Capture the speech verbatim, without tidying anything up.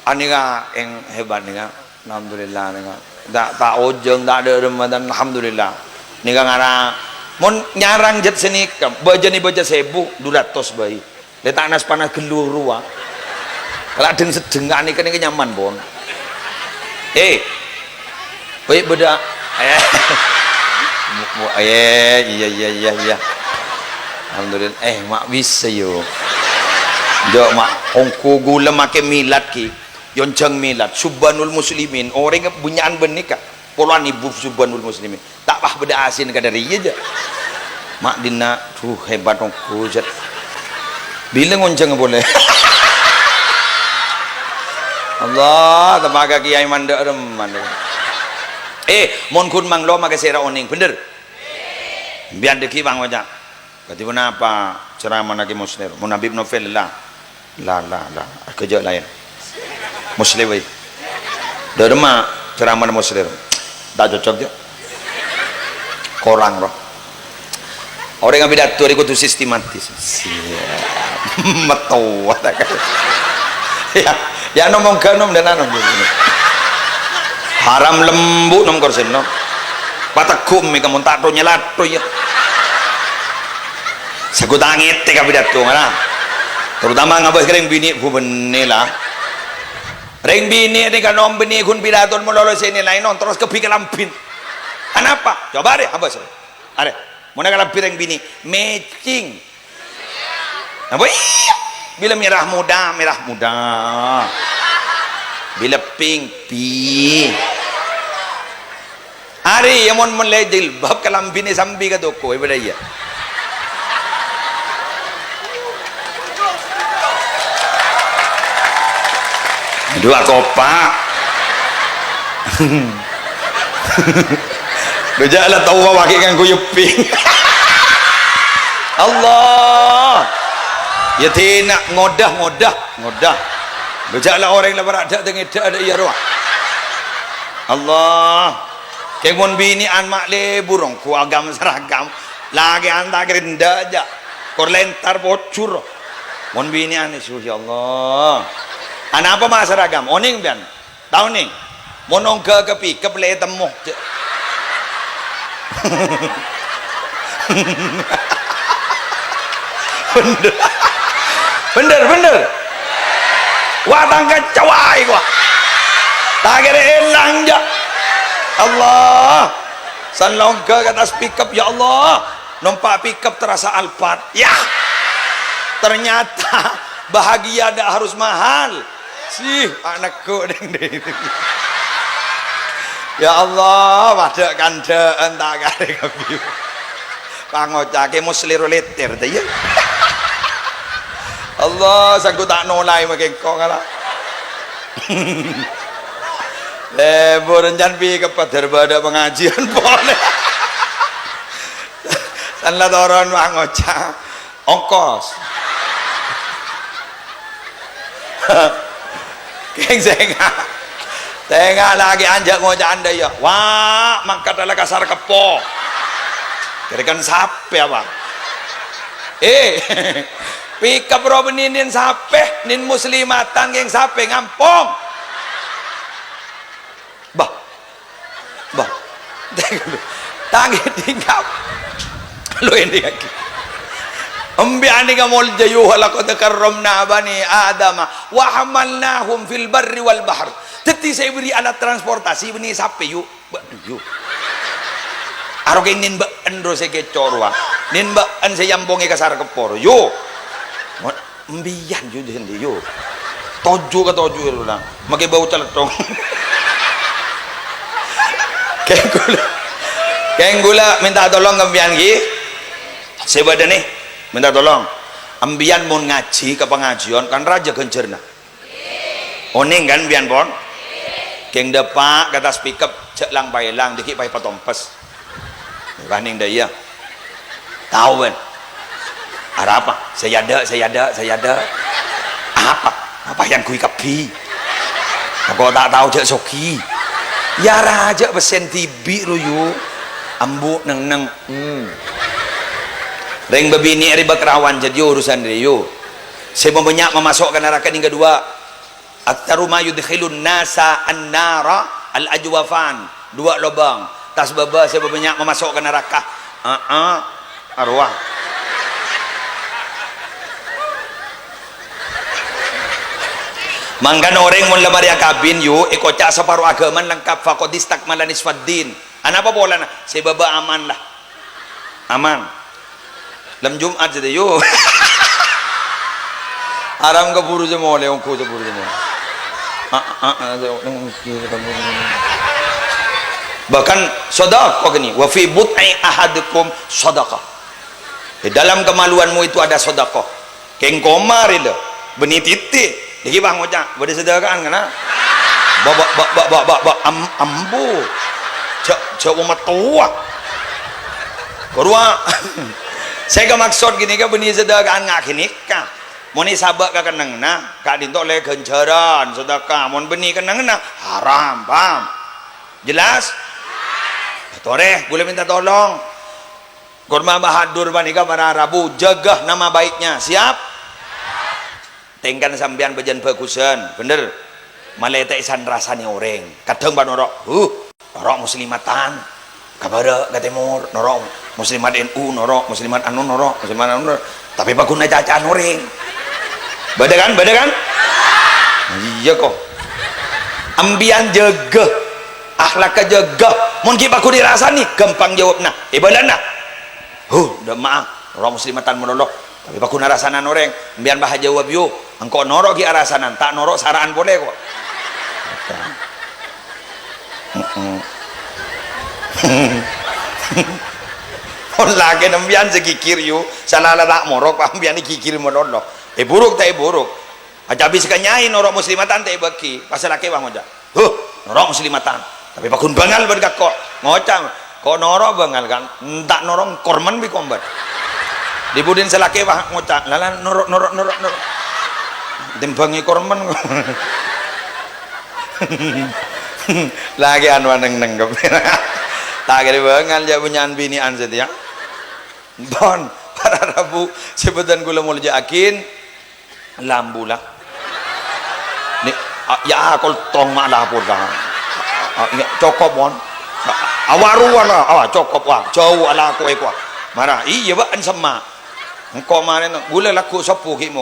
Anèka eng hebat nèka. Alhamdulillah nèka. Ta', ta' ojhâng, ta' dâremma, alhamdulillah. Nèka ngara, mon nyarang jhât sanèka, bâjâna bâjâ sèbu, du ratos bhâi. Lè ta' nas-panas ghâllu rowa. Kala dhâng-seddhâng anèka nèka nyaman, pon. Eh. Woi, bâdâ. Eh. Mu-, mu-, eh, iyâ, iyâ, iyâ, iyâ. Alhamdulillah. Eh, ma' bisa, yo. Jhâ' ma' ongghu ghulâ makè milad, ki. Yonjhâng milad, Subbanul Muslimin, orèng bânnya'an bân nèka. Polowan èbu Subbanul Muslimin. Ta' pas bâdâ asin kadâ' rèya, jhâ'. Ma' dinna', duh, hebat ongghu, jhâ'. Bilâ ngonjhâng polè. Allah, teppa' ka kiai mandhâ' remman. Eh, mon ghun manglo makè sèra onèng, bhender? Bi'en dâggi' pangoca'. Kadhi ponapa ceramana Kè Muslir? Mon Habib Novel, la. La, la, la. Arghâ jhâ' laèn. Muslir bhâi. Dâremma ceramana Muslir. Ta' cocok, jhâ'. Korang, roh. Orèng apidato rè kodhu sistematis. Siap. Mètowa ta' ka-, ya, ya, nom, mongghâ, nom, dâna, nom. Haram lembu', nom, korsè, nom. Pategghu' mè' ka mon ta' tho nyalato, ya. Saghut angètè ka pidato, ngara. Terutama ngabâs ka rèng binè' bhubhennè, la. Rèng binè' nèka nom bânnè ghun pidato malolo sè nilai non, terros kabbhi kalambhina. Anapa? Coba arè, abâs. Arè. Mon kalambhi rèng binè', matching. Apa iyâ? Bilâ merah muda, merah muda. Bilâ pink, pink. Arè, yâ, mon mellè jilbab, kalambhina sambi ka toko, è, bâdâ iyâ. Dua kopa. Dhu jhâ' la tao paghi' ngangghuy pink. Allah. Yâ dinna' ngodah, ngodah, ngodah. Dhu jhâ' la orèng la para' dâ'-ngèdâ' dâ' iyâ rowa. Allah. Kèng mon binè'an ma' lebur ongghu agam-saragam. Lakè'an ta' kèra endâ' jhâ'. Kor lèntar pojhur. Mon binè'an, subhanallah. Anapa ma' saragam? Onèng, bân? Tao, nèng? Mon ongghâ ka pikep lè temmo, jhâ'. Bhender. Bhender, bhender. Wa tang kanca wae, wa. Ta' kèra èlang, jhâ'. Allah. San la ongghâ ka attas pikep, ya Allah. Nompa' pikep terasa Alphard. Ya. Ternyata bahagia ndak harus mahal. Sih, ma' neggu' ding-ding. Ya Allah, padâ kandhâ'ân ta' karè kabbhi. Pangoca'aghi Muslir lètèr, ta iyâ? Allah, sanggu ta' nolaè makè engko' ngala. Lebur, encan pi' kepadâr bâdâ pangajiân polè. San la toron pangoca'. Ongkos. Kèng sènga'. Sènga' lagi anja' ngoca'an dâ' iyâ. Wa', mangkat la ka Sarkeppo. Kèra-kèra sapè apa? Eh, pikep ro bânnè nèn sapè, nèn muslimatan kèng sapè ngampong. Bah. Bah. Tangè tingkap. Lo ini lagi. Embiyan nèka molja, "Wa laqad karramna bani Adama wa hamalnahum fil barri wal bahr." Dhâddhi sè èberri' alat transportasi bânnè sapè, yu. Bâ-, yu. Aro kèng nèn bâ'en ro sè kèco' rowa. Nèn bâ'en sè èampongè ka Sarkeppo, yu. Mo-, Embiyan, yu, dhi-, dhi-, yu. Toju' ka toju' ero, la. Makè bâu calèthong. Kèng ghulâ, kèng ghulâ mènta tolong ka embiyan, ghi. Sè bâdâ nè, mènta tolong. Embiyan mon ngajhi ka pangajiân, kan rajâ ghânjhârânna. Onèng, kan, embiyan, pon? Kèng dâpa' ka attas pikep, jhâ' lang-paèlang, dâggi' paè patompes. Wah, nèng dâ' iyâ. Tao, bân. Arapa? Sè yâ dâ', sè yâ dâ', sè yâ dâ'. Apa? Apa yang ghui kabbhi? Engko' ta' tao jhâ' soghi. Yâ rajâ pèssèn dhibi' ro, yu. Ambu' neng-neng. Hmm. Rèng bâbinè' rè bâkrawan jhâ' yu urusan rè, yu. Sè mabânnya' mamaso' ka naraka nèng kaduwâ'. Aktsaru ma yudkhilun nasa an-nara al-ajwafan, duwâ' lobâng. Tas bâbâ sè bânnya' mamaso' ka naraka. Aa, arowa. Mangkana orèng mon la marè akabin, yu, èkoca' saparo aghâman lengkap, faqad istakmala nisfaddin. Anapa polana? Sè bâbâ aman la. Aman. Lem Jum'at jâ, yu. Aram kabhuru sè molè, ongghu kabhuru sè molè. Ah, ah, ah, sè-, Bahkan sadaqah gini, "Wa fi bud'i ahadikum sadaqah." Di dalam kemaluanmu itu ada sedekah. Kèng koma rè, lho. Bânnè titi'. Dhâggi' bâ ngoca', bâdâ sadâka'an, kana? Ba, ba, ba, ba, ba, ba, ba, am-, ambu. Jhâ', jhâ' omatowa. Karowa. Sè kamaksod ghânèka bânnè sadâka'an nga' ghânèka. Mon èsabâ' ka kennengnganna, ka'dinto ollè ghânjhârân sadâka. Mon bânnè kennengnganna, haram. Paham? Jelas? Torè, ghulâ minta tolong. Korma Bahadur panèka para rabu, jaga nama baiknya. Siap? Tèngkana sampèyan bâjâna bhâghusân, bhender. Malètè'è san-rasanè orèng. Kadhâng panoro', huh, noro' muslimatan. Ka bârâ', ka tèmor, noro' muslimat N U, noro' muslimat anu, noro' muslimat anu, noro'. Tapè paghun acaca'an orèng. Bâdâ kan? Bâdâ kan? Iyâ, ko'. Empèyan jaga. Akhlakka jaga. Mon ghi' paghun èrasanè, ghâmpang jâwâbbhâ. Èbâlâna. Huh, dâ' emma'a, noro' muslimatan malolo. Tapè paghun arasanan orèng, empèyan bâ ajâwâb, yu. Engko' noro' ghi' arasanan, ta' noro' sara'an polè, ko'. Heeh. Mon lakèna empèyan sè ghighir, yu. Sala la ta' morok, pas empèyan èghighir malolo. Èburuk ta' èburuk? Acabis ka nyaè noro' muslimatan ta' èbâghi, pas sè lakè' bâ ngoca', "Huh, noro' muslimatan." Tapè paghun bângal bân ka ko'. Ngoca', "Ko' noro' bângal, kan? Enta' noro' korman bi' kombat." Di budina sè lakè' bâ ngoca', "Lala noro', noro', noro', noro'." Tèmbhângè korman. Lakè' anu neng-neng. Ta' kèra bângal jâ' bânnya'an binè'an satèya. Pon, para rabu, sè bâdân kaulâ molja'aghi. Lambu la. Ni, a, ya, koltong ma' lapor ka. A, ya, cokop, mon. A, a, waruwa la. A, cokop, wa. Jâu alakoè, ko'. Mara, iyâ, bâ, en semma'. Engko' marèna, ghulâ lagghu' sobbhu ghi' mo.